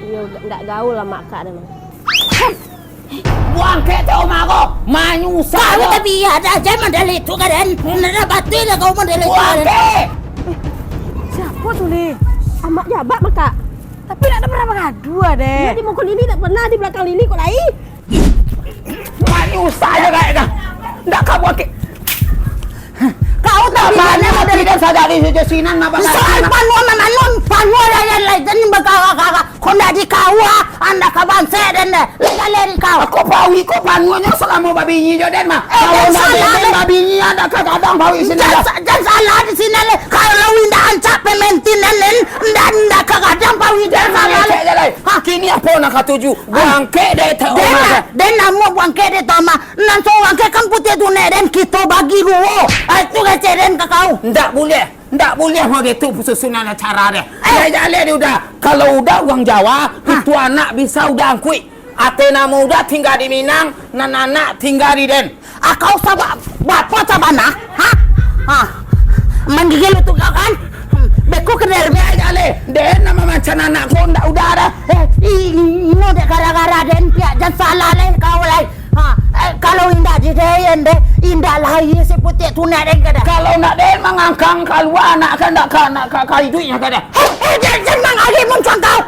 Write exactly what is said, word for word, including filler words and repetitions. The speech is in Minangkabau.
Iyo, ndak gaul lah mak kak dah, Mang. Bangkek teh omah ko, manyusah. Kau tapi iya dah, jangan mandalih tu, kan? Ndak batul lah kau mandalih tu, kan? Bangkek. Eh, siapa tu, Li? Amak Jabak, mak kak. Tapi ndak ada pernah mengadu, ah, deh. Iya, di muka Lili tak pernah, di belakang Lili kok lai. Manyusah je kayak dah. Ndak ka bangkek. Kau tak mana mati dan sadari saja sinan apa? Soal panuan mamanuan, panuan lain-lain, dan bakara-kara. Kau ndak di kau, ah, anda ka bansek den deh. Lai galeh di kau. Aku pawi ko panuannya selama babinyi jo den mah. Eh, kalau ndak salah den babinyi, anda ka gadang pawi sini dah. Jan salah di sini leh. Kalau indak ancak pementin den, indak, indak ka gadang pawi den salah leh. Kini apa nak katuju? Bangkek dek tak den omah lah, den namo bangkek dek tak omah. Nan sorang ke kan putih tu nek den, kito bagi duo. Ah, itu kecek den ka kau. Ndak buliah. Ndak buliah bagitu susunan acara deh. Eh. Jaleh, jaleh deh udah. Kalau udah urang Jawa, itu anak bisa udah angkuik. Ate namo udah tingga di Minang, nan anak tingga di den. Ah, kau sabab, bapa sabana? Ha? Ha. Manggigil tu kau kan? Hmm, beko kena. Jaleh, den nama macam anak kau ndak udah dah. Eh, ino dek gara-gara den piak, jan salah leh kau lai. Ha, eh, kalau indak di den deh, indak lahia si putik tu nak den kada. Kalau nak den mangangkang kalua anak ka ndak ka, nak ka, ka iduiknyo kada. Eh, eh, jan, jan mangari muncuang kau.